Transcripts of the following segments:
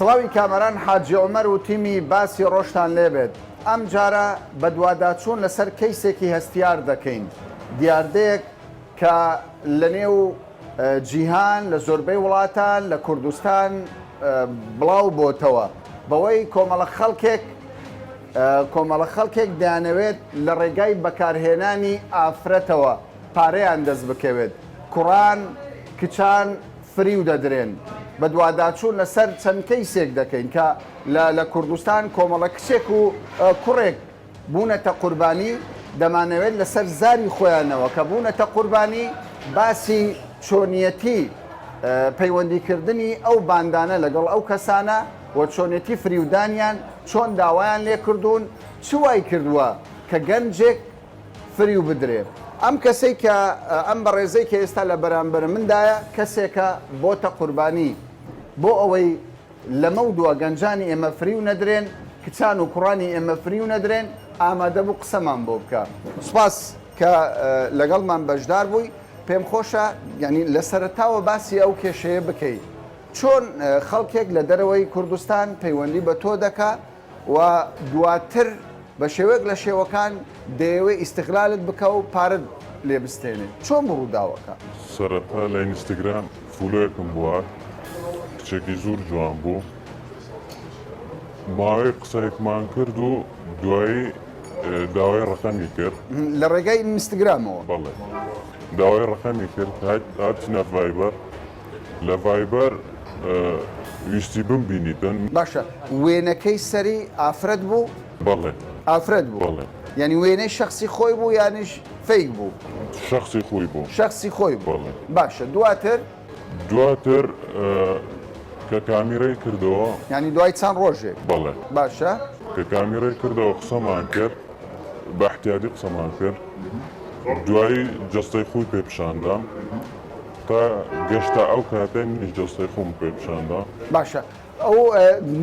سڵاوی کامەران حاجی عومەر و تیمی باسی ڕۆژتان لێبێت ئەمجارە بەدواداچوون لەسەر کەیسێکی هەستیار دەکەین دیاردەیەک کە لەنێو جیهان لە زۆربەی وڵاتان لە کوردستان بڵاو بۆتەوە بەوەی کۆمەڵە خەڵکێک کۆمەڵە خەڵکێک دەیانەوێت لە ڕێگای بەکارهێنانی ئافرەتەوە پارەیان دەست بکەوێت کوڕان کچان فریو دەدرێن. بەدواداچوون لەسەر چەند کەیسێک دەکەین کە لە لە کوردستان کۆمەڵە کچێک و کوڕێک بوونەتە قوربانی، دەمانەوێت لەسەر زاری خۆیانەوە کە بوونەتە قوربانی باسی چۆنیەتی پەیوەندیکردنی ئەو باندانە لەگەڵ ئەو کەسانە و چۆنیەتی فریودانیان، چۆن داوایان لێکردوون، چ وای کردووە کە گەنجێک فریو بدرێ. ئەم کەسەی کە ئەم بەڕێزەی کە ئێستا لە بەرامبەر مندایە کەسێکە بۆتە قوربانی بۆ ئەوەی لەمەو دوا گەنجانی ئێمە فریو نەدرێن، کچان و کوڕانی ئێمە فریو نەدرێن، ئامادە بوو قسەمان بۆ بکا. سوپاس کە لەگەڵمان بەشدار بووی. پێم خۆشە یانی لە سەرەتاوە باسی ئەو کێشەیە بکەی. چۆن خەڵکێک لە دەرەوەی کوردستان پەیوەندی بە تۆ دەکا و دواتر بە شێوەیەک لە شێوەکان دەیەوێ ئیستغلالت بکا و پارەت لێ بستێنێ. چۆن بوو ڕووداوەکە؟ سەرەتا لە ئینستگرام follow یەکم بۆ هات کچێکی زور جوان بوو ماوەیەک قسەیەکمان کرد و دوایی داوای ڕەقەمی کرد. لە ڕێگای ئینستگرامەوە؟ بەڵێ داوای ڕەقەمی کرد هاتینە ڤایبەر لە ڤایبەر ویستی بمبینیتن. باشە وێنەکەی سەری ئافرەت بوو؟ بەڵێ. ئافرەت بوو؟ بەڵێ. یانی وێنەی شەخسی خۆی بوو یانیش fake بوو؟ شەخسی خۆی بوو. شەخسی خۆی بوو. بەڵێ. باشە دواتر؟ دواتر کە کامیرەی کردەوە. یانی دوای چەند ڕۆژێک؟ بەڵێ. باشە. کە کامیرەی کردەوە قسەمان کرد، بە ئیحتیادی قسەمان کرد، دوایی جەستەی خۆی پێ پیشان دام. تا گەشتە ئەو کاتەی منیش جەستەی خۆم پێ پیشان دا. باشە ئەو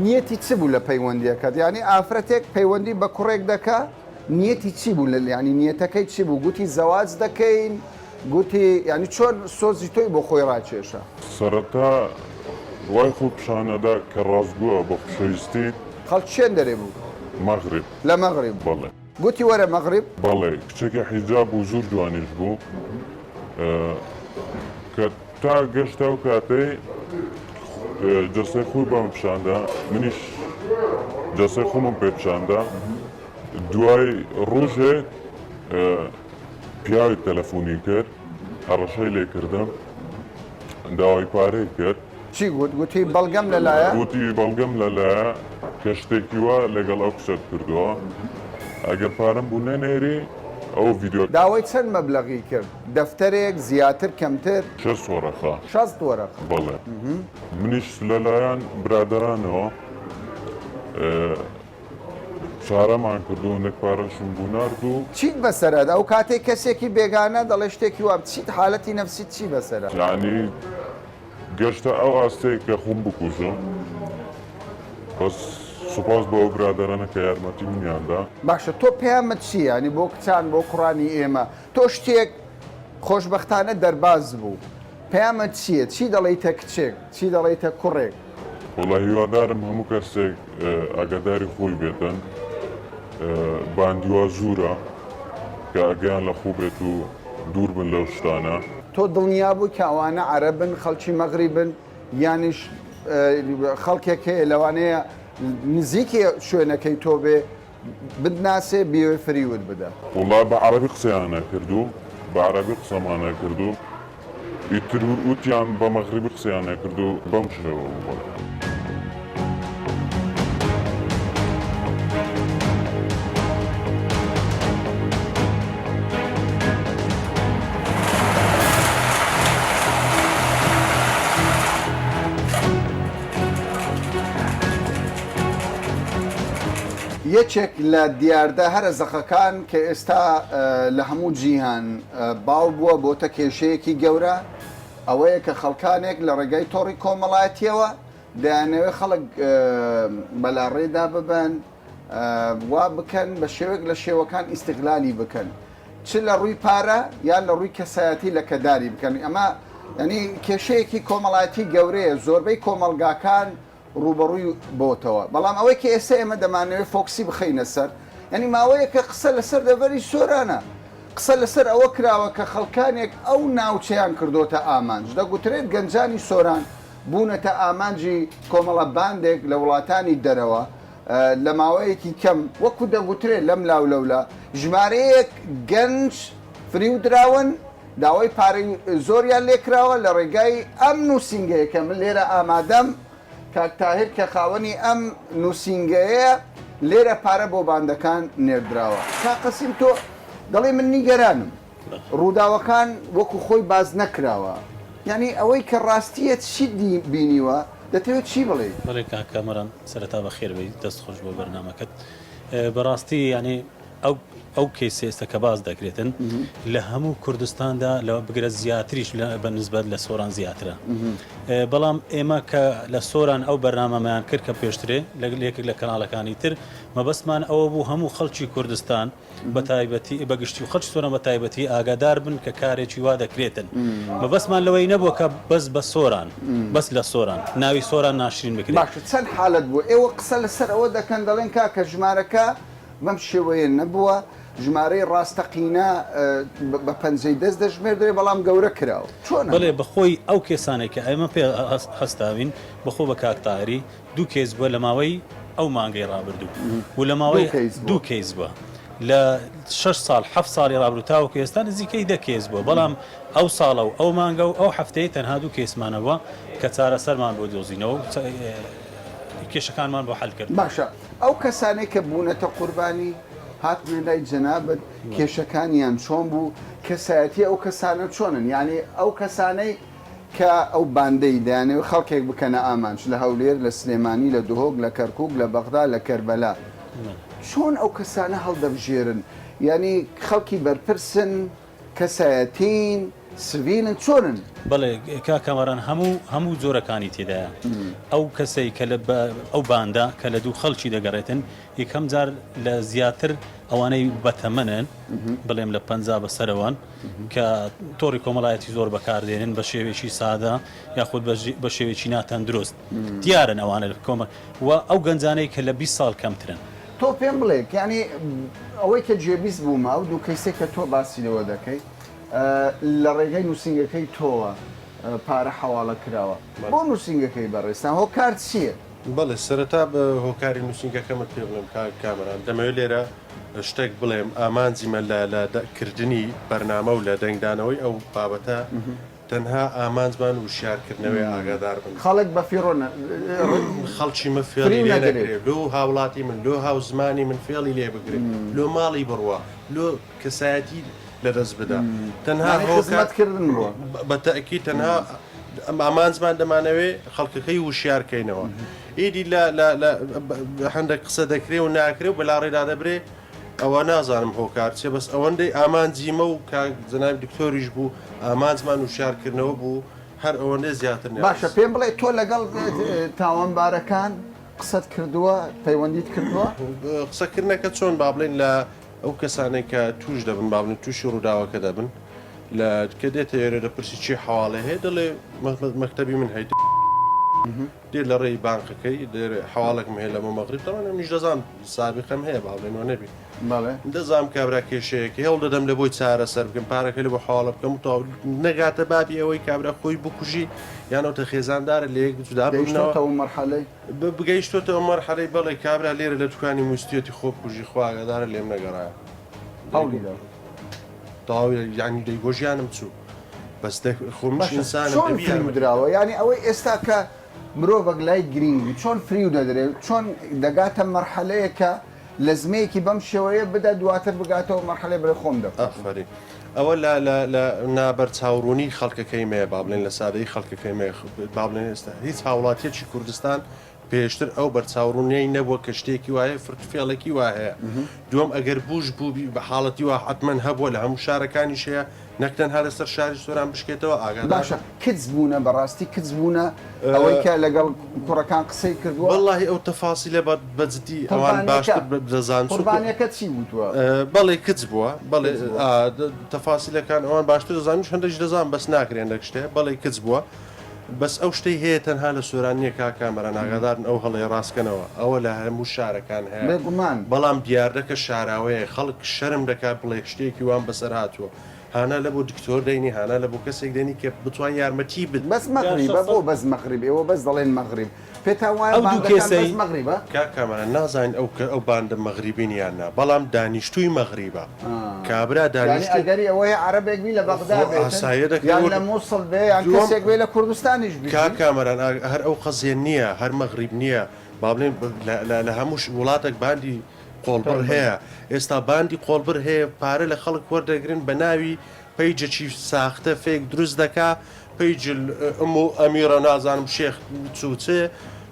نیەتی چ بوو لە پەیوەندیەکەت یانی ئافرەتێک پەیوەندی بە کوڕێک دەکا نیەتی چی بوو لە یانی نیەتەکەی چی بوو گوتی زەواج دەکەین گوتی یانی چۆن سۆزی تۆی بۆ خۆی ڕاکێشا؟ سەرەتا وای خۆی پیشان ئەدا کە ڕاستگۆە بە خوشەویستی. خەڵکی چێن دەرێ بوو؟ مەغریب. لە مەغریب. بەڵێ. گوتی وەرە مەغریب؟ بەڵێ کچێکی حیجاب بوو زور جوانیش بوو. کە تا گەشتە ئەو کاتەی جەستەی خۆی بەم پیشاندا منیش جەستەی خۆمم پێ پیشاندا دوای ڕۆژێک پیاوێک تەلەفۆنی کرد هەڕەشەی لێ کردم داوای پارەی کرد چی گوت؟ گوتی بەڵگەم لەلایە؟ گوتی بەڵگەم لەلایە کە شتێکی وا لەگەڵ ئەو کچەت کردووە ئەگەر پارەم بوو نەنێری ئەو ڤیدیۆ. داوای چەند مەبلەغی کرد؟ دەفتەرێک، زیاتر، کەمتر؟ 60 وەرەقە. 60 وەرەقە. بەڵێ. منیش لەلایەن برادەرانەوە چارەمان کرد و هەندێک پارەشم بو نارد و. چیت بەسەر هات ئەو کاتەی کەسێکی بێگانە دەڵێ شتێکی وا چیت حالەتی نەفسیت چی بەسەر هات؟ یانی گەشتە ئەو ئاستەی کە خۆم بکوژم بەس سوپاس بۆ ئەو برادەرانە کە یارمەتی منیان دا. باشە تۆ پەیامت چیە یانی بۆ کچان بۆ کوڕانی ئێمە تۆ شتێک خۆشبەختانە دەرباز بوو پەیامت چیە چی دەڵێیتە کچێک چی دەڵێیتە کوڕێک؟ وەڵا هیوادارم هەموو کەسێک ئاگاداری خۆی بێتن باندی وا زورە کە ئاگایان لە خۆ بێت و دوور بن لەو شتانە. تۆ دڵنیا بووی کە ئەوانە عەرەبن خەڵکی مەغریبن یانیش خەڵکێک هەیە لەوانەیە نزیکی شوێنەکەی تۆ بێ بتناسێ بیەوێ فریوت بدا؟ وەڵا بە عەرەبی قسەیان ئەکرد و بە عەرەبی قسەمان ئەکرد و ئیتر وتیان بە مەغریبی قسەیان ئەکرد و بەم شێوە بوو بەڵێ. یەکێک لە دیاردە هەرە زەقەکان کە ئێستا لە هەموو جیهان باو بووە بۆتە کێشەیەکی گەورە ئەوەیە کە خەڵکانێک لە ڕێگای تۆڕی کۆمەڵایەتیەوە دەیانەوێت خەڵک بەلاڕێدا ببەن وا بکەن بە شێوەیەک لە شێوەکان ئیستغلالی بکەن چ لە ڕووی پارە یان لە ڕووی کەسایەتی لەکەداری بکەن ئەمە ینی کێشەیەکی کۆمەڵایەتی گەورەیە زۆربەی کۆمەڵگاکان. ڕووبەڕووی بۆتەوە، بەڵام ئەوەی کە ئێستا ئێمە دەمانەوێت فۆکسی بخەینە سەر، یانی ماوەیەکە قسە لەسەر دەڤەری سۆرانە، قسە لەسەر ئەوە کراوە کە خەڵکانێک ئەو ناوچەیان کردۆتە ئامانج، دەگوترێت گەنجانی سۆران بوونەتە ئامانجی کۆمەڵە باندێک لە وڵاتانی دەرەوە، لە ماوەیەکی کەم وەکو دەگوترێت لەم لاو لەولا ژمارەیەک گەنج فریودراون، داوای پارەی زۆریان لێکراوە لە ڕێگای ئەم نووسینگەیە کە من لێرە ئامادەم، کاک تاهیر کە خاوەنی ئەم نووسینگەیە لێرە پارە بۆ باندەکان نێردراوە. کاک قەسیم تۆ دەڵێی من نیگەرانم، ڕووداوەکان وەکو خۆی باس نەکراوە، یانی ئەوەی کە ڕاستییە چیت بینیوە دەتەوێت چی بڵێیت؟ بەڵێ کاک کامەران سەرەتا بەخێر بێی دەست خۆش بۆ بەرنامەکەت. بەڕاستی یانی ئەو ئەو کەیسە ئێستا کە باس دەکرێتن لە هەموو کوردستاندا لە بگرە زیاتریش لە بە نسبەت لە سۆران زیاترە بەڵام ئێمە کە لە سۆران ئەو بەرنامەمان کرد کە پێشترێ لە یەکێک لە کەناڵەکانی تر مەبەستمان ئەوە بوو هەموو خەڵکی کوردستان بە تایبەتی بە گشتی و خەڵکی سۆران بە تایبەتی ئاگادار بن کە کارێکی وا دەکرێتن مەبەستمان لەوەی نەبووە کە بەس بە سۆران بەس لە سۆران ناوی سۆران ناشرین بکرێت. باشە چەند حالەت بووە ئێوە قسە لەسەر ئەوە دەکەن دەڵێن کاکە ژمارەکە بەم شێوەیە نەبووە، ژمارەی ڕاستەقینە بە پەنجەی دەست دەژمێردرێت، بەڵام گەورە کراوە. چۆن ئەمە؟ بەڵێ بەخۆی ئەو کێسانەی کە ئێمە پێ هەستاوین بەخۆ بە کاک تاهری دوو کەیس بووە لە ماوەی ئەو مانگەی ڕابردوو و لە ماوەی دوو کەیس بووە لە شەش ساڵ حەفت ساڵی ڕابردوو تاوەکو ئێستا نزیکەی دە کەیس بووە بەڵام ئەو ساڵە و ئەو مانگە و ئەو هەفتەیە تەنها دوو کەیسمان هەبووە کە چارەسەرمان بۆ دۆزینەوە و کێشەکانمان بۆ حەل کرد. باشە ئەو کەسانەی کە بوونەتە قوربانی هاتنە لای جەنابت کێشەکانیان چۆن بوو کەسایەتی ئەو کەسانە چۆنن یانی ئەو کەسانەی کە ئەو باندەی دەیانەوێت خەڵکێک بکەنە ئامانج لە هەولێر لە سلێمانی لە دهۆک لە کەرکوک لە بەغدا لە کەربەلا چۆن ئەو کەسانە هەڵدەبژێرن یانی خەڵکی بەرپرسن کەسایەتین، سڤیلن، چۆنن؟ بەڵێ کاک کامەران هەموو هەموو جۆرەکانی تێدایە ئەو کەسەی کە لە ئەو باندە کە لە دوو خەڵکی دەگەڕێتن یەکەم جار لە زیاتر ئەوانەی بەتەمەنن بڵێم لە پەنجا بەسەرەوەن کە تۆڕی کۆمەڵایەتی زۆر بەکاردێنن بە شێوەیەکی سادە یاخود بە شێوەیەکی ناتەندروست دیارن ئەوانە کۆمە و ئەو گەنجانەی کە لە 20 ساڵ کەمترن. تۆ پێم بڵێ یانی ئەوەی کە گوێبیست بوومە ئەو دوو کەیسەی کە تۆ باسی لێوە دەکەی لە ڕێگەی نووسینگەکەی تۆوە پارە حەواڵە کراوە بۆ نووسینگەکەی بەڕێزتان هۆکار چییە؟ بەڵێ سەرەتا بە هۆکاری نووسینگەکەمت پێ بڵێم کاک کامەران دەمەوێت لێرە شتێک بڵێم ئامانجی مە لە لە کردنی بەرنامە و لە دەنگدانەوەی ئەو بابەتە تەنها ئامانجمان وشیار کردنەوەیە ئاگادار بن. خەڵک بە فیڕۆ نە خەڵکی مە فێڵی لێ نەکرێ لۆ هاوڵاتی من لۆ هاوزمانی من فێڵی لێ بگرێ لۆ ماڵی بڕوا لۆ کەسایەتی لە دەست بدا تەنها خزمەت کردن بووە. بە تەئکید تەنها ئامانجمان دەمانەوێ خەڵکەکەی وشیار کەینەوە ئیدی لە لە لە هەندێک قسە دەکرێ و ناکرێ و بەلاڕێدا دەبرێ ئەوە نازانم هۆکار چیە بەس ئەوەندەی ئامانجی مە و کاک جەنابی دکتۆریش بوو ئامانجمان وشیار کردنەوە بوو هەر ئەوەندەی زیاتر نەبوو. باشە پێم بڵێ تۆ لەگەڵ تاوانبارەکان قسەت کردووە پەیوەندیت کردووە؟ قسەکردنەکە چۆن با بڵێین لە ئەو کەسانەی کە توش دەبن با بڵێین توشی ڕووداوەکە دەبن لە کە دێتە ئێرە دەپرسی چی حەواڵێ هەیە دەڵێ مەکتەبی من هەیە دێت لە ڕێی بانقەکەی دێرێ حەواڵێکم هەیە لە مەغریب تەبعەن منیش دەزانم سابیقەم هەیە با بڵێین وە نەبی بەڵێ دەزانم کابرا کێشەیەکی هەوڵ دەدەم لە بۆی چارەسەر بکەم پارەکە لە بۆ حواڵە بکەم و تەواو نەگاتە بابی ئەوەی کابرا خۆی بکوژی یانەوتە خێزاندارە لە یەک جودا ببنەوە گەیشتۆتەوە مەرحەلەی بگەیشتۆتەوە مەرحەلەی بەڵێ کابرا لێرە لە دوکانی موستیەتی خۆ بکوژی خوا ئاگادارە لێم نەگەڕایە هەوڵی دا تەواو یانی دەیگۆ ژیانم چوو بەس خۆ منیش باشە ئینسانم چۆن دەبی فریو یارمەتی دراوە بدەم. یانی ئەوەی ئێستا کە مرۆڤەک لای گرینگ بی چۆن فریو دەدرێ چۆن دەگاتە مەرحەلەیەک کە لەزمەیەکی بەم شێوەیە بدا دواتر بگاتەوە مەرحەلەی بڵێ خۆم دەکوژم. ئافەرین ئەوە لە لە لە نابەرچاوڕوونی خەڵکەکەی مەیە با بڵێین لە سادەیی خەڵکەکەی مەیە با بڵێین ئێستا هیچ هاوڵاتیەکی کوردستان پێشتر ئەو بەرچاوڕوونیەی نەبووە کە شتێکی وا هەیە فرت و فێڵێکی وا هەیە دووەم ئەگەر بووش بووبی بە حاڵەتی وا حەتمەن هەبووە لە هەموو شارەکانیش هەیە نەک تەنها لەسەر شاری سۆران بشکێتەوە ئاگادار باشە کچ بوونە بەڕاستی کچ بوونە ئەوەی کە لەگەڵ کوڕەکان قسەی کردووە؟ وەڵاهی ئەو تەفاسیلە بە بە جدی ئەوان قوربانیەکە باشتر دەزان چونکو قوربانیەکە چی وتووە؟ بەڵێ کچ بووە بەڵێ کچ بووە. ئا تەفاسیلەکان ئەوان باشتر دەزان منیش هەندێکش دەزانم بەس ناکرێ هەندێک شتێ بەڵێ کچ بووە. بەس ئەو شتەی هەیە تەنها لە سۆران نیە کاک کامەران ئاگادارن ئەو هەڵەیە ڕاستکەنەوە ئەوە لە هەموو شارەکان هەیە بێگومان. بەڵام دیاردەکە شاراوەیە خەڵک شەرم دەکات بڵێ شتێکی وام بەسەر هاتووە هانا لە بۆ دکتۆر دەینی هانا لە بۆ کەسێک دێنی کە بتوان یارمەتی بد. بەس مەغریبە بۆ بەس مەغریب ئێوە بەس دەڵێن مەغریب پێتان وایە ئەو دوو باندەکان کێسەی. بەس مەغریبە؟ کاک کامەران نازانین ئەو کە ئەو باندە مەغریبین یان نا بەڵام دانیشتووی مەغریبە کابرا یانی دانیشتووی ئەگەری ئەوە هەیە عەرەبێک بی لە بەغدا خۆ بێتن ئاساییە دەکرێ یان وەک لە موسڵ بێ یان دووەم کەسێک بێ لە کوردستانیش بژی. کاک کامەران ئا هەر ئەو قەزیە نییە هەر مەغریب نییە با بڵێین لە لە لە هەموو ش وڵاتێک باندی قۆڵبڕ هەیە ئێستا باندی قۆڵبڕ هەیە پارە لە خەڵک وەردەگرن بە ناوی پەیجەکی ساختە fake دروست دەکا page ئەم و ئەمیرە نازانم شێخ چوچێ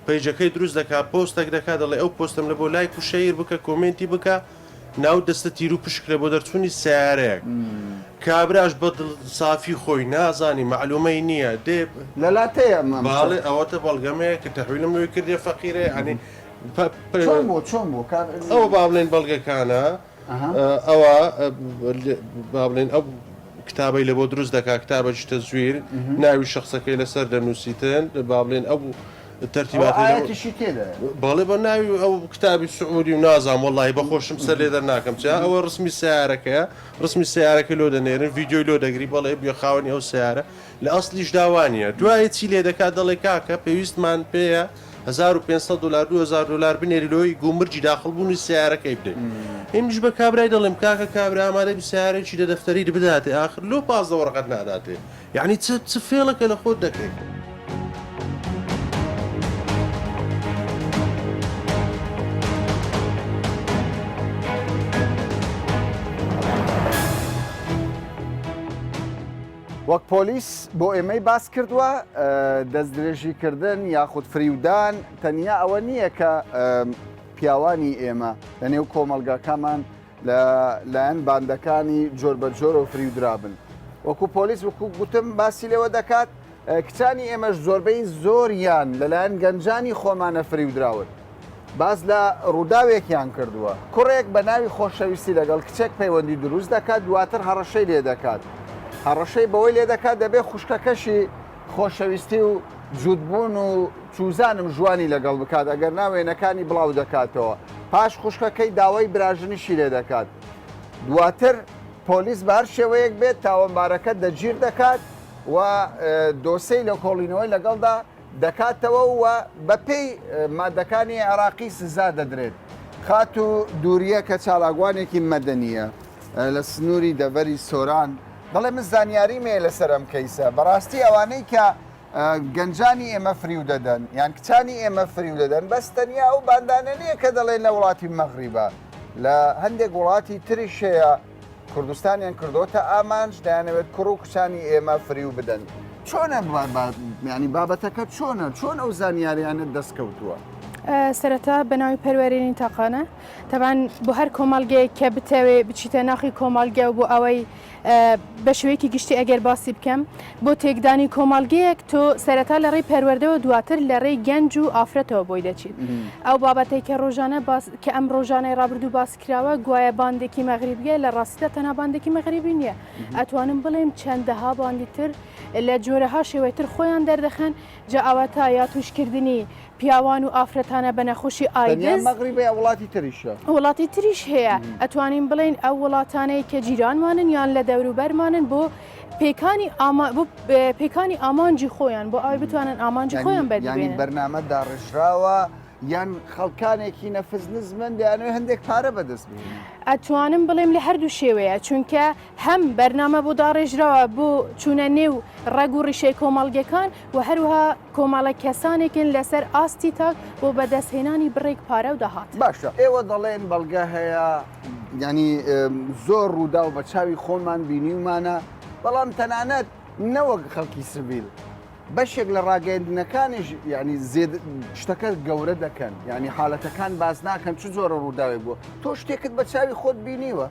پەیجەکەی دروست دەکا پۆستێک دەکا دەڵێ ئەو پۆستم لە بۆ لایک و share بکە comment ی بکە ناو دەستە تیر و پشک لە بۆ دەرچوونی سیارەیەک کابراش بە دڵ سافی خۆی نازانی معلومەی نییە دێ لە لاتەیە باڵێ ئەوەتە بەڵگەمەیە کە تەحویلم لەوەی کردێ فەقیرە ینی چۆن بوو چۆن بوو ئەوە با بڵێن بەڵگەکانە ئەوە با بڵێن ئەو کتابەی لە بۆ دروست دەکا کتابەکی تەزویر ناوی شخصەکەی لەسەر دەنووسیتن با بڵێن ئەو تەرتیباتیشی تێدا بەڵێ بە ناوی ئەو کتابی سعودی و نازام وەڵی بە خۆشم سەر لێ دەرناکەم چا ئەوە ڕسمی سیارەکەیە ڕسمی سیارەکە لۆ دەنێرن ڤیدیۆی لۆ دەگری بەڵێ بێ خاوەنی ئەو سیارە لە ئەسلیش داوانە دوای چی لێ دەکات دەڵێ کاکە پێویستمان پێیە 1500 دلار 2000 دلار بنێری لۆی گومرگی داخڵ بوونی سیارەکەی بدەیت ئێمەش بە کابرای دەڵێم کاکە کابرا ئامادە بی سیارێکی دە دەفتەری بداتێ ئاخر لۆ 15 وەرەقەت ناداتێ یعنی چ چ فێڵەکە لە خۆت دەکەیت. وەک پۆلیس بۆ ئێمەی باس کردووە، دەستدرێژیکردن یاخود فریودان تەنیا ئەوە نییە کە پیاوانی ئێمە لە نێو کۆمەڵگاکەمان لە لایەن باندەکانی جۆربەجۆرەوە فریودرابن. وەکو پۆلیس وەکو گوتم باسی لێوە دەکات، کچانی ئێمەش زۆربەی زۆریان لەلایەن گەنجانی خۆمانە فریودراون. باس لە ڕووداوێکیان کردووە، کوڕێک بە ناوی خۆشەویستی لەگەڵ کچێک پەیوەندی دروست دەکات، دواتر هەڕەشەی لێدەکات. هەڕەشەی بەوەی لێدەکات دەبێت خوشکەکەشی خۆشەویستی و جووتبوون و چوزانم ژوانی لەگەڵ بکات، ئەگەرنا وێنەکانی بڵاو دەکاتەوە. پاش خوشکەکەی داوای براژنیشی لێدەکات. دواتر پۆلیس بە هەر شێوەیەک بێت تاوانبارەکە دەگیر دەکات و دۆسێی لێکۆڵینەوەی لەگەڵدا دەکاتەوە و بەپێی مادەکانی عێراقی سزا دەدرێت. خاتوو دوریە کە چالاکوانێکی مەدەنییە لە سنووری دەڤەری سۆران دەڵێ من زانیاریم هەیە لەسەر ئەم کەیسە، بەڕاستی ئەوانەی کە گەنجانی ئێمە فریو دەدەن یان کچانی ئێمە فریو دەدەن بەس تەنیا ئەو باندانە نییە کە دەڵێن لە وڵاتی مەغریبە لە هەندێک وڵاتی تریش هەیە کوردستانیان کردۆتە ئامانج دەیانەوێت کوڕ و کچانی ئێمە فریو بدەن. چۆنە ینی بابەتەکە چۆنە چۆن ئەو زانیاریانە دەست کەوتووە؟ سەرەتا بە ناوی پەروەرینی تاقانە تەبان بۆ هەر کۆمەڵگەیەک کە بتەوێ بچیتە ناخی کۆمەڵگە و بۆ ئەوەی بە شێوەیەکی گشتی ئەگەر باسی بکەم بۆ تێکدانی کۆمەڵگەیەک تۆ سەرەتا لە ڕێی پەروەردەوە دواتر لە ڕێی گەنج و ئافرەتەوە بۆی دەچیت ئەو بابەتێک کە ڕۆژانە باس کە ئەم ڕۆژانەی ڕابردوو باس کراوە گوایە باندێکی مەغریبیە لە ڕاستیدا تەنها باندێکی مەغریبی نییە ئەتوانم بڵێم چەندەها باندی تر لە جۆرەها شێوەی تر خۆیان دەردەخەن جا ئەوەتا یا توشکردنی پیاوان و ئافرەتانە بە نەخۆشی ئایدز مەغریبە یا وڵاتی تریشە وڵاتی تریش هەیە ئەتوانین بڵێین ئەو وڵاتانەی کە جیرانمانن یان لە دەوروبەرمانن بۆ پێکانی ئاما بۆ پێکانی ئامانجی خۆیان بۆ ئەوەی بتوانن ئامانجی خۆیان بەدی بەرنامە داڕێژراوە یان خەڵکانێکی نەفس نزمن دەیانەوێت هەندێک پارە بەدەست بهێنن؟ ئەتوانم بڵێم لە هەردوو شێوەیە، چونکە هەم بەرنامە بۆ داڕێژراوە بۆ چوونە نێو ڕەگ و ڕیشەی کۆمەڵگەکان و هەروەها کۆمەڵە کەسانێکن لەسەر ئاستی تاک بۆ بەدەستهێنانی بڕێک پارە و داهات. باشە ئێوە دەڵێن بەڵگە هەیە یانی زۆر ڕووداو بە چاوی خۆمان بینیومانە، بەڵام تەنانەت نەوەک خەڵکی سڤیل بەشێک لە ڕاگەیەندنەکانیش یعنی زێد شتەکە گەورە دەکەن یعنی حالەتەکان باس ناکەن چ جۆرە ڕووداوێک بووە تۆ شتێکت بە چاوی خۆت بینیوە؟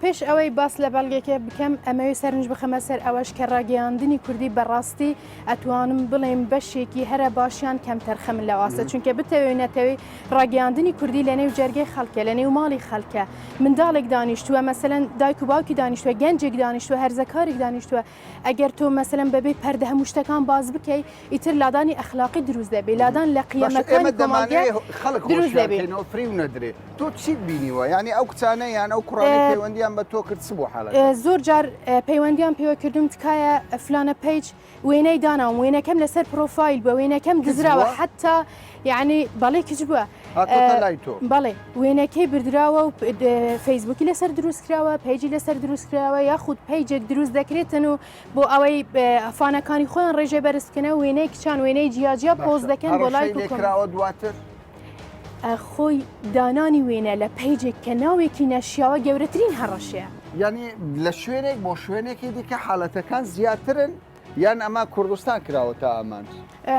پێش ئەوەی باس لە بەڵگەکە بکەم ئەمەوێ سەرنج بخەمە سەر ئەوەش کە ڕاگەیاندنی کوردی بەڕاستی ئەتوانم بڵێم بەشێکی هەرە باشیان کەمتەرخەمن لەو ئاستە چونکە بتەوێ و نەتەوێ ڕاگەیاندنی کوردی لە نێو جەرگەی خەڵکە لە نێو ماڵی خەڵکە منداڵێک دانیشتووە مەسەلەن دایک و باوکی دانیشتووە گەنجێک دانیشتووە هەرزەکارێک دانیشتووە ئەگەر تۆ مەسەلەن بەبێ پەردە هەموو شتەکان باس بکەی ئیتر لادانی ئەخلاقی دروست دەبێ لادان لە باشە قیەمەکانی ئێمە کۆمەڵگە دەمانەوێ خەڵک دروست هۆشیار دەبێ. کەینەوە فریو نەدرێ تۆ چیت بینیوە یانی ئەو کچانە یان ئەو کوڕانەی پەیوەندیان بە تۆ کرد چ بوو حالەکە؟ زۆر جار پەیوەندیان پێوە کردوم تکایە فلانە page وێنەی داناوم وێنەکەم لەسەر پرۆفایل بووە وێنەکەم کچ دزراوە بووە؟ حتا یعنی بەڵێ کچ بووە هاتۆتە لای تۆ؟ بەڵێ وێنەکەی بردراوە و فەیسبووکی لەسەر دروست کراوە page ی لەسەر دروست کراوە یاخود page ێک دروست دەکرێتن و بۆ ئەوەی fan ەکانی خۆیان ڕێژەی بەرز بکەنەوە وێنەی کچان وێنەی جیاجیا پۆست باشە دەکەن بۆ هەڕەشەی لایک و لێ کۆمێنت. کراوە دواتر؟ خۆی دانانی وێنە لە page ێک کە ناوێکی نەشیاوە گەورەترین هەڕەشەیە. یانی لە شوێنێک بۆ شوێنێکی دیکە حالەتەکان زیاترن یان ئەمە کوردستان کراوەتە ئامانج؟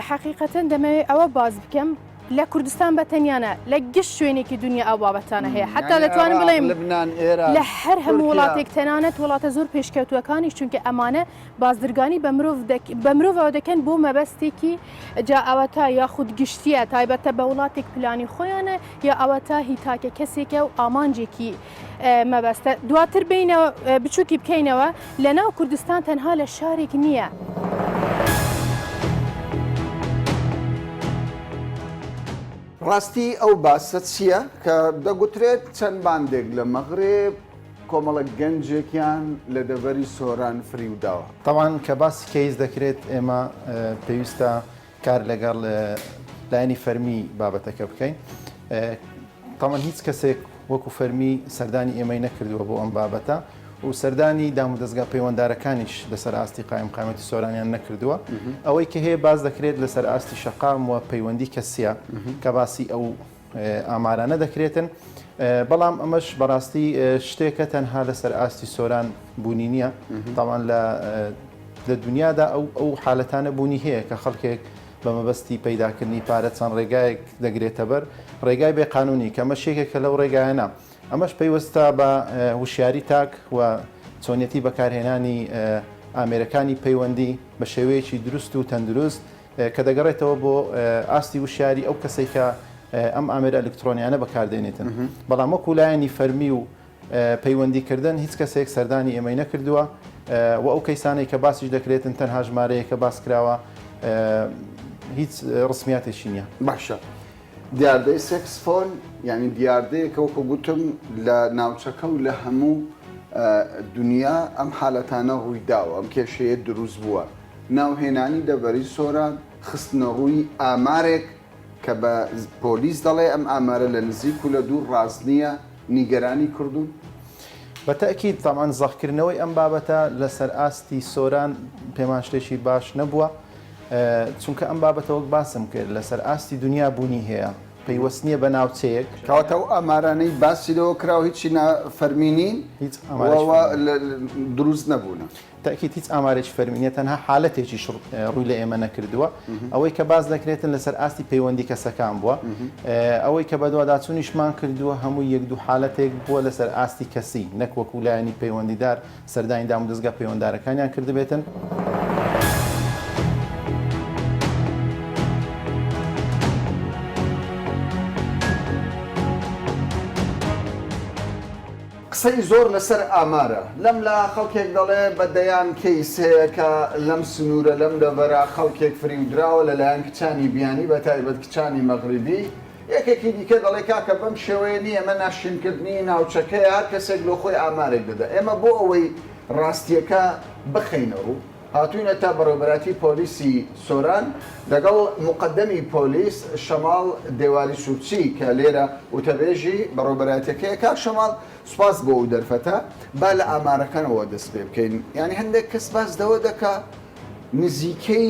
حەقیقەتەن دەمەوێت ئەوە باس بکەم لە کوردستان بە تەنیا نا لە گشت شوێنێکی دونیا ئەو بابەتانە هەیە حەتا یانی دەتوانم عێراق، بڵێم لبنان، ئێران، لە هەر هەموو تورکیا. وڵاتێک تەنانەت وڵاتە زۆر پێشکەوتووەکانیش چونکە ئەمانە بازرگانی بە مرۆڤ بە مرۆڤەوە دەکەن بۆ مەبەستێکی جا ئەوەتا یاخود گشتیە تایبەتە بە وڵاتێک پلانی خۆیانە یا ئەوەتا هی تاکە کەسێکە و ئامانجێکی مەبەستە دواتر بینەوە بچووکی بکەینەوە لە ناو کوردستان تەنها لە شارێک نییە. ڕاستی ئەو باسە چییە کە دەگوترێت چەند باندێک لە مەغرب کۆمەڵە گەنجێکیان لە دەڤەری سۆران فریوداوە؟ تەبعەن کە باسی کەیس دەکرێت ئێمە پێویستە کار لەگەڵ لایەنی فەرمی بابەتەکە بکەین. تەبعەن هیچ کەسێک وەکو فەرمی سەردانی ئێمەی نەکردووە بۆ ئەم بابەتە و سەردانی دامودەزگا پەیوەندارەکانیش لەسەر ئاستی قایمقامیەتی سۆرانیان نەکردووە. ئەوەی کە هەیە باس دەکرێت لەسەر ئاستی شەقام و پەیوەندی کەسیە کە باسی ئەو ئامارانە دەکرێتن، بەڵام ئەمەش بەڕاستی شتێکە تەنها لەسەر ئاستی سۆران بوونی نییە، تاوان لە لە دنیادا ئەو ئەو حالەتانە بوونی هەیە کە خەڵکێک بە مەبەستی پەیداکردنی پارە چەند ڕێگایەک دەگرێتەبەر، ڕێگای بێ قانونی کە ئەمەش یەکێکە لەو ڕێگایانە. ئەمەش پەیوەستە بە هوشیاری تاک و چۆنیەتی بەکارهێنانی ئامێرەکانی پەیوەندی بە شێوەیەکی دروست و تەندروست کە دەگەڕێتەوە بۆ ئاستی وشیاری ئەو کەسەی کە ئەم ئامێرە ئەلکترۆنیانە بەکاردێنێتن. بەڵام وەکو لایەنی فەرمی و پەیوەندی کردن هیچ کەسێک سەردانی ئێمەی نەکردووە و ئەو کەیسانەی کە باسیش دەکرێتن تەنها ژمارەیەکە باس کراوە هیچ ڕسمیاتێکی نییە. باشە دیاردەی sex phone یانی دیاردەیەکە وەکو گوتم لە ناوچەکە و لە هەموو دنیا ئەم حالەتانە ڕوویداوە ئەم کێشەیە دروست بووە ناوهێنانی دەڤەری سۆران، خستنەڕووی ئامارێک کە بە پۆلیس دەڵێ ئەم ئامارە لە نزیک و لە دوور ڕاست نییە، نیگەرانی کردوون. بە تەئکید تەبعەن زەقکردنەوەی ئەم بابەتە لەسەر ئاستی سۆران پێمان شتێکی باش نەبووە، چونکە ئەم بابەتە وەک باسم کرد لەسەر ئاستی دونیا بوونی هەیە، پەیوەست نییە بە ناوچەیەک. کەواتە ئەو ئامارانەی باسی لێوە کراوە هیچی نا فەرمی نین هیچ ئامارێکی و فەرمی نییە. دروست نەبوونە. تەئکید هیچ ئامارێکی فەرمی نیە تەنها حالەتێکیش ڕووی لە ئێمە نەکردووە ئەوەی کە باس دەکرێتن لەسەر ئاستی پەیوەندی کەسەکان بووە ئەوەی کە بەدواداچوونیشمان کردووە هەموو یەک دوو حالەتێک بووە لەسەر ئاستی کەسی نەک وەکو لایەنی پەیوەندیدار سەردانی دامودەزگا پەیوەندارەکانیان کردبێتن. قسەی زۆر لەسەر ئامارە، لەم لا خەڵکێک دەڵێ بە دەیان کەیس هەیە کە لەم سنوورە لەم دەڤەرە خەڵکێک فریودراوە لەلایەن کچانی بیانی بە تایبەت کچانی مەغریبی، یەکێکی دیکە دەڵێ کاکە بەم شێوەیە نییە ئەمە ناشرینکردنی ناوچەکەیە هەر کەسێک لۆ خۆی ئامارێک دەدا ئێمە بۆ ئەوەی ڕاستییەکە بخەینە ڕوو هاتووینەتە بەڕێوەبەرایەتی پۆلیسی سۆران لەگەڵ موقەدەمی پۆلیس شەماڵ دێواری سورچی کە لێرە وتەبێژی بەڕێوەبەرایەتیەکەیە. کاک شەماڵ سوپاس بۆ ئەو دەرفەتە. با لە ئامارەکانەوە دەست پێ بکەین. یانی هەندێک کەس باس لەوە دەکا نزیکەی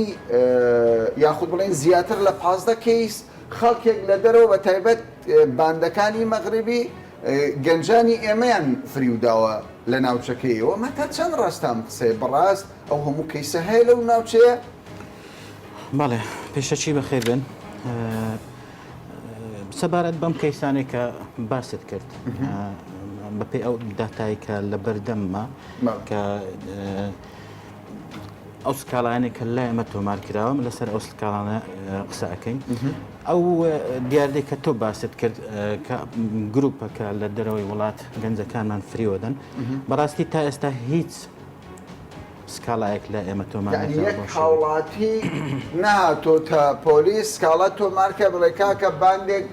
یاخود بڵێین زیاتر لە 15 کەیس خەڵکێک لە دەرەوە بە تایبەت باندەکانی مەغریبی گەنجانی ئێمەیان فریوداوە لە ناوچەکەی ئێوە ئەمە تا چەند ڕاستە ئەم قسەیە؟ بەڕاست ئەو هەموو کەیسە هەیە لەو ناوچەیە؟ بەڵێ پێشەکی بەخێر بێن. سەبارەت بەم کەیسانەی کە باست کرد. بەپێی ئەو داتای کە لە بەردەممە کە ئەو سکاڵانەی کە لای ئەمە تۆمار کراوە من لەسەر ئەو سکاڵانە قسە ئەەکەین ئەو دیاردەی کە تۆ باست کرد کە گروپەکە لە دەرەوەی وڵات گەنجەکانمان فریوەدەن بەڕاستی تا ئێستا هیچ سکاڵایەک لە ئێمە تۆمار یعنی یەک هاوڵاتی نەهاتۆتە پۆلیس سکاڵا تۆمارکە بڵێ کاکە باندێک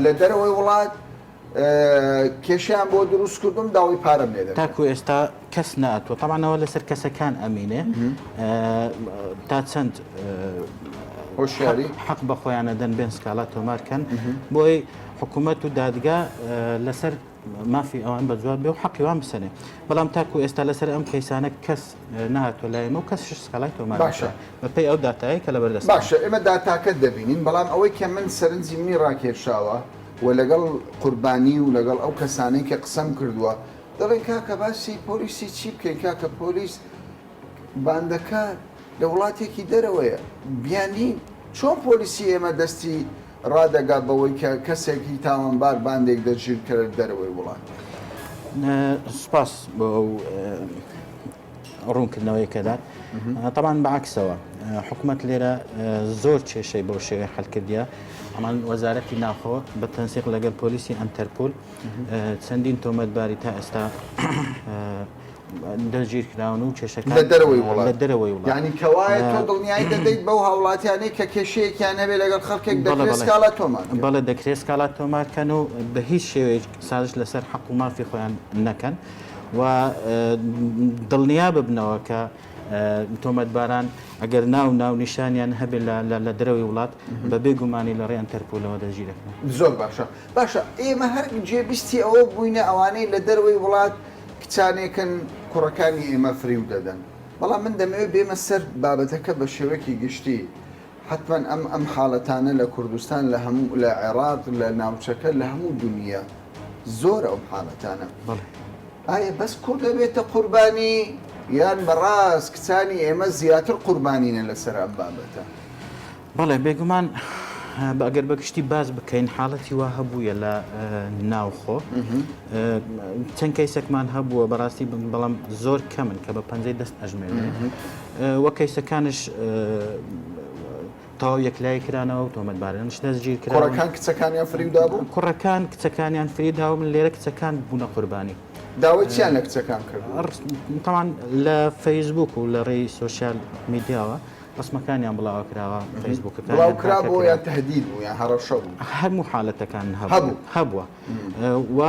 لە دەرەوەی وڵات کێشەیان بۆ دروست کردوم داوای پارەم لێ دەکەن. تاکو ئێستا کەس نەهاتووە تەبعەن ئەوە لەسەر کەسەکان ئەمینێ تا چەند هۆشیاری حەق بە خۆیان ئەدەن بێن سکاڵا تۆمار کەن بۆی حکوومەت و دادگا لەسەر مافی ئەوان بە جواب بێ و حەقی وان بسەنێ بەڵام تاکو ئێستا لەسەر ئەم کەیسانە کەس نەهاتووە لای ئێمە و کەس سکاڵای تۆمار باشە بەپێی ئەو داتایەی کە لەبەردەستمە. باشە ئێمە داتاکە دەبینین بەڵام ئەوەی کە من سەرنجی منی ڕاکێشاوە و لەگەڵ قوربانی و لەگەڵ ئەو کەسانەی کە قسەم کردووە دەڵێن کاکە باسی پۆلیسی چی بکەین کاکە پۆلیس باندەکە لە وڵاتێکی دەرەوەیە بیانی چۆن پۆلیسی ئێمە دەستی ڕادەگا بەوەی کە کەسێکی تاوانبار باندێک دەستگیر کە لە دەرەوەی وڵات. سوپاس بۆ ئەو ڕوونکردنەوەی کە دات تەبعەن بەعکسەوە حکومەت لێرە زۆر کێشەی بەو شێوەیە حل کردیە ئەمان وەزارەتی ناخۆ بە تەنسیق لەگەڵ پۆلیسی ئەنتەرپول چەندین تۆمەتباری تا ئێستا دەستگیر کراون و کێشەکان لە دەرەوەی وڵات لە دەرەوەی وڵات یعنی کەوایە تۆ دڵنیایی دەدەیت بەو هاوڵاتیانەی کە کێشەیەکیان هەبێ لەگەڵ خەڵکێک دەکرێت سکاڵا تۆمار بکەن بەڵێ دەکرێت سکاڵا تۆمار کەن و بە هیچ شێوەیەک سازش لەسەر حەق و مافی خۆیان نەکەن و دڵنیا ببنەوە کە تۆمەتباران ئەگەر ناو ناونیشانیان هەبێت لە دەرەوەی وڵات بە بێ گومانی لە ڕێ ئەنتەرپولەوە دەستگیرەکرێن. زۆر باشە باشە ئێمە هەر جێبیستی ئەوە بووینە ئەوانەی لە دەرەوەی وڵات کچانێکن کوڕەکانی ئێمە فریو دەدەن بەڵام من دەمەوێت بێمە سەر بابەتەکە بە شێوەیەکی گشتی حەتمەن ئەم ئەم حاڵەتانە لە کوردستان لە هەموو لە عێراق لە ناوچەکە لە هەموو دنیا زۆرە ئەم حاڵەتانە بەڵێ. ئایا بەس کورد ئەبێتە قوربانی یان بەڕاست کچانی ئێمە زیاتر قوربانینە لەسەر ئەم بابەتە؟ بەڵێ بێگومان ئەگەر بە گشتی باس بکەین حاڵەتی وا هەبوویە لە ناوخۆ چەند کەیسێکمان هەبووە بەڕاستی بەڵام زۆر کەمن کە بە پەنجەی دەست ئەژمێنێ وە کەیسەکانش تەواو یەکلایی کرانەوە و تۆمەتبارانش دەستگیر کرا کوڕەکان کچەکانیان فریودابوو کوڕەکان کچەکانیان فریداوە من لێرە کچەکان بوونە قوربانی داوای چیان لە کچەکان کرد تاوان لە فەیسبوک و لە ڕێی سۆشیال میدیاوە ڕسمەکانیان بڵاوە کراوە فەیسبوکەکان بڵاو کرابوو یان تهدید بوو یان هەڕەشە بوو هەموو حالەتەکان هەبوو هەبووە و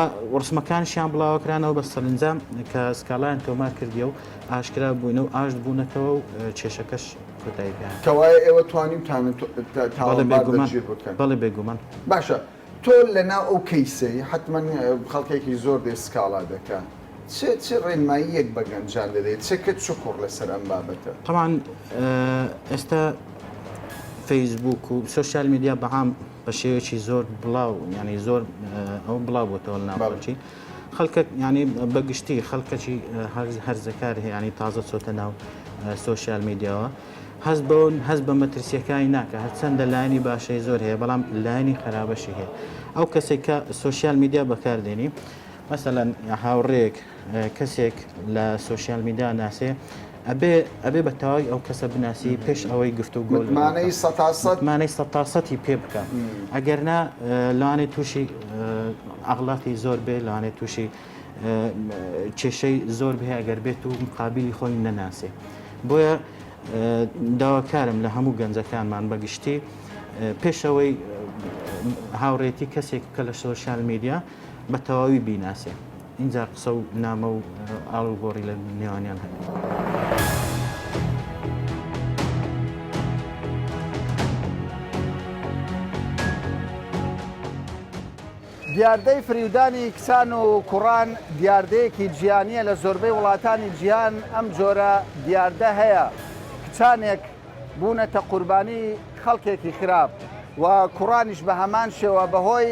ڕسمەکانشیان بڵاوەکرانەوە بە سەرنجام کە سکاڵایان تۆمار کردیە و ئاشکرا بووینە و ئاشت بوونەتەوە و کێشەکەش کۆتایی پێ هات. کەوایە ئێوە توانیوتانە تاوانبار دەستگیر بکەن؟ بەڵێ بێگومان. باشە تۆ لەناو ئەو کەیسەی حەتمەن خەڵکێکی زۆر دێ سکاڵا دەکا چ چ ڕێنماییەک بە گەنجان دەدەیت چ کچ چ کوڕ لەسەر ئەم بابەتە؟ تەبعەن ئێستا فەیسبووک و سۆشیال میدیا بەعام بە شێوەیەکی زۆر بڵاو یعنی زۆر ئەو بڵاو بۆتەوە لە ناو خەڵکی خەڵکە ینی بە گشتی خەڵکەکی هەرزەکار هەیە ینی تازە چۆتە ناو سۆشیال میدیاوە هەست بەوە هەست بە مەترسیەکانی ناکە هەرچەندە لایەنی باشەی زۆر هەیە بەڵام لایەنی خراپەشی هەیە ئەو کەسێک کە سۆشیال میدیا بەکاردێنی مەسەلەن هاوڕێک کەسێک لە سۆشیال میدیا ناسێ ئەبێ ئەبێ بە تەواوی ئەو کەسە بناسی پێش ئەوەی گفتوگۆ لەگەڵ متمانەی بکا. سەتاسەت متمانەی سەتاسەتی پێ بکە ئەگەر نا لەوانەیە تووشی ئەغلاقی زۆر بێ لەوانەیە تووشی کێشەی زۆر بێ ئەگەر بێت و مقابلی خۆی نەناسێ بۆیە داواکارم لە هەموو گەنجەکانمان بەگشتی پێشەوەی هاوڕێتی کەسێک بکە لە سۆشیال میدیا بە تەواوی بیناسێ ئینجا قسە و نامە و ئاڵوگۆڕی لە نێوانیان هەبێت. دیاردەی فریودانی کچان و کوڕان دیاردەیەکی جیهانییە لە زۆربەی وڵاتانی جیهان ئەم جۆرە دیاردە هەیە کچانێک بوونەتە قوربانی خەڵکێکی خراپ و کوڕانیش بە هەمان شێوە بەهۆی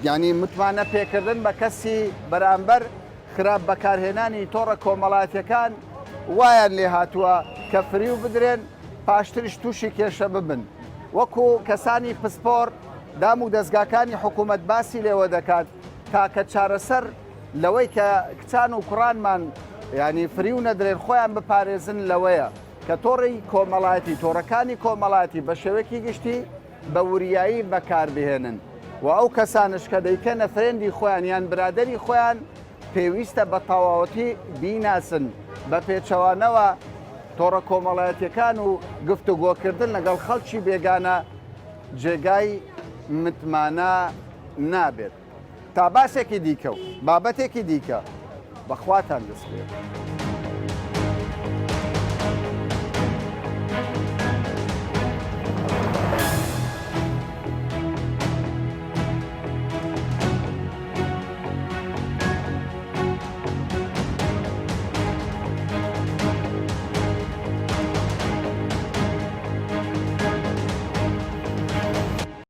ینی متمانە پێکردن بە کەسی بەرامبەر خراپ بەکارهێنانی تۆڕە کۆمەڵاتیەکان وایان لێ هاتووە کە فریو بدرێن پاشتریش تووشی کێشە ببن وەکو کەسانی پسپۆر دام و دەستگاکانی حکوومەت باسی لێوە دەکات. تاکە چارەسەر لەوەی کە کچان و کوڕانمان یانی فریو نەدرێن خۆیان بپارێزن لەوەیە کە تۆڕی کۆمەڵایەتی تۆڕەکانی کۆمەڵایەتی بە شێوەیەکی گشتی بە وریایی بەکاربهێنن و ئەو کەسانش کە دەیکەنە friend ی خۆیان یان برادەری خۆیان پێویستە بە تەواوەتی بیناسن بە پێچەوانەوە تۆڕە کۆمەڵایەتیەکان و گفتوگۆکردن لەگەڵ خەڵکی بێگانە جێگای متمانە نابێت. تا باسێکی دیکە و بابەتێکی دیکە بە خواتان دەسپێرم.